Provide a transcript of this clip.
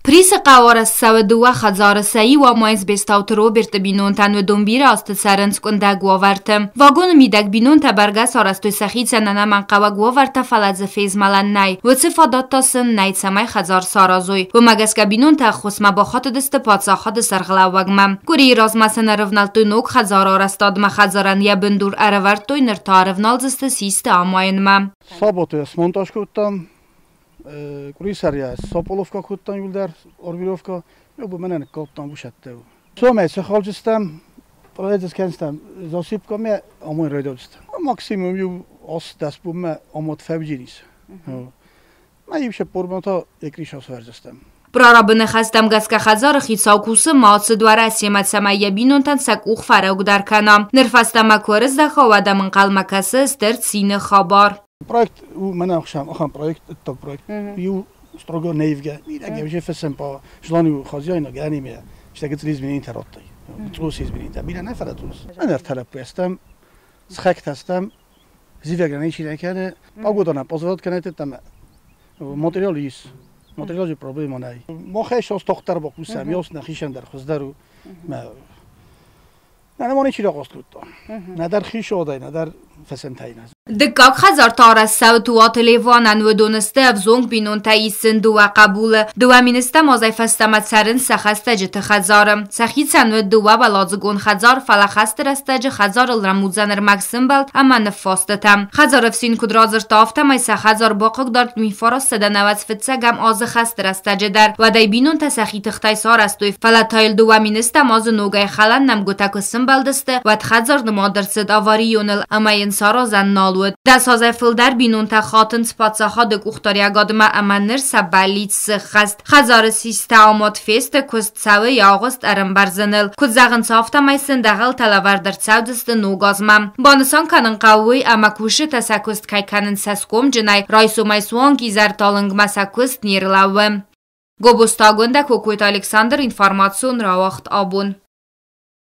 Присы хъӕуы арӕзт цӕуы дыууӕ хӕдзары, сӕ иу амайынц Бестауты Роберты бинонтӕн, уыдон бирӕ азты цӕрынц къуындӕг уавӕрты. Вагоны мидӕг бинонтӕ бӕргӕ сарӕзтой сӕхицӕн ӕнӕмӕнгхъӕуӕг уавӕртӕ, фӕлӕ дзы фезмӕлӕн нӕй. Уыцы фадат та сын нӕй, цӕмӕй хӕдзар саразой. Уымӕ гӕсгӕ бинонтӕ ӕххуысмӕ бахатыдысты паддзахады сӕргълӕууӕгмӕ. Къуырийы размӕ сын ӕрывнӕлдтой ног хӕдзары арӕзтадмӕ, хӕдзарӕн йӕ бындур ӕрӕвӕрдтой, ныр та ӕрывналдзысты систы амайынмӕ. Саботы смонтаж кодтам, къуырисӕрйӕ Сополовка кодтам иуылдӕр, Орвиловка, мӕнӕ ныккалдтам усӕттӕ. Сомӕй сыхалджыстӕм, проект скӕнстӕм, засыпкамӕ амон райдайдзыстӕм. Максимум иу 80 бонмӕ амад фӕвджирис. Мӕ иу сеппормӕ та екрис асвӕрдзыстӕм. Прорабы ныхӕстӕм гӕсгӕ хӕдзары хицау кусы ма ацыд Уӕрӕсемӕ, цӕмӕй йӕ бинонтӕн сӕ къух фӕрӕугдӕр кӕна. Ныр фӕстӕмӕ куы ӕрыздӕха, уӕд ӕм ӕнхъӕлмӕ кӕсы стыр цины хабар. Проект у мӕнӕ ӕхсӕн ахӕм проект, ӕддаг проект. Иу строго неивгӕ, мидӕг уже фӕсӕн по желанию хозяина гӕнимӕ, стӕгы изменения радтай. Цъус изменения. Бирӕ нӕ фӕлӕ цъус. Ӕнӕр лӕппу стӕм, схӕгтӕ стӕм, зивӕг ничи нӕ кӕны. Погода нам позволяет кӕнӕт там материал ис. Материал проблема нӕй. Махӕй шос тохтар бакусӕм, ёс нӕ хишӕн дӕр хуыздӕр у. Нӕ ма ничи рахъаст кодта. Нӕдӕр хишодӕй, нӕдӕр фӕсӕнтӕй. Дыккаг хӕдзар та арӕзт цӕуы Туаты Леванӕн, уыдон сты ӕвзонг бинонтӕ, ис сын дыууӕ хъӕбулы. Дыууӕ министӕм азӕй фӕстӕмӕ цӕрынц сӕ хӕстӕджыты хӕдзары. Сӕхицӕн уыд дыууӕуӕладзыгон хӕдзар, фӕлӕ хӕсты рӕстӕджы хӕдзарыл рӕмудзӕн ӕрмӕг сымбӕлд ӕмӕ ныффастытӕ. Хӕдзары ӕфсин куыд радзырдта, афтӕмӕй сӕ хӕдзар бахъыгдард 1995 азы хӕсты рӕстӕджы дӕр. Уӕдӕй бинонтӕ сӕхи тыхтӕй сарӕзтой, фӕлӕ та йыл дыууӕ министӕм азы ногӕй хӕлӕн нӕмгуытӕ куы сымбӕлдысты, уӕд хӕдзар нымад ӕрцыд аварийоныл ӕмӕ йын саразӕн нал уыд. 10 азӕй фылдӕр бинонтӕ хатынц паддзахады къухдариӕгадмӕ ӕмӕ ныр сӕ бӕллиц сыххӕст. Хӕдзары систӕ амад фесты, куыст цӕуы йӕ агъуыст ӕрӕмбӕрзыныл. Куыд зӕгъынц, афтӕмӕй сын дӕгъӕлтӕ лӕвӕрд ӕрцӕудзысты ног азмӕ. Банысан кӕнын хъӕуы уый, ӕмӕ кусджытӕ сӕ куыст кӕй кӕнынц цӕсгомджынӕй, райсомӕй суанг изӕрталынгмӕ сӕ куыст не рлӕууы. Гобозты Агуындӕ, Кокойты Александр, информацион рауагъд «Абон».